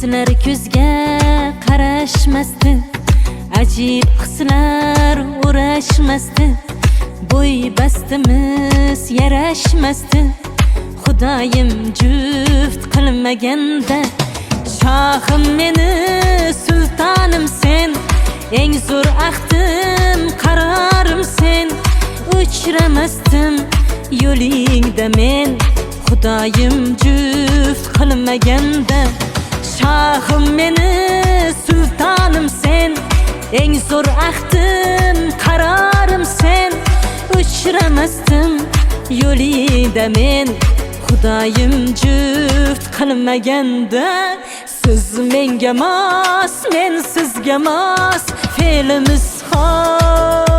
Ko'zlar ko'zga qarashmasdi, ajib hislar o'rashmasdi. Bo'y bastimiz yarashmasdi, Xudoyim juft qilmaganda. Shohim meni, sultonim sen, eng zo'r ahdim, qarorim sen. Uchramasdim yo'lingda men, Xudoyim juft qilmaganda. Shohim meni, sultonim sen, eng zo'r ahdim, qarorim sen. Uchramasdim yo'lingda men, Xudoyim juft qilmaganda. Siz menga mos, men sizga mos, fe'limiz xos.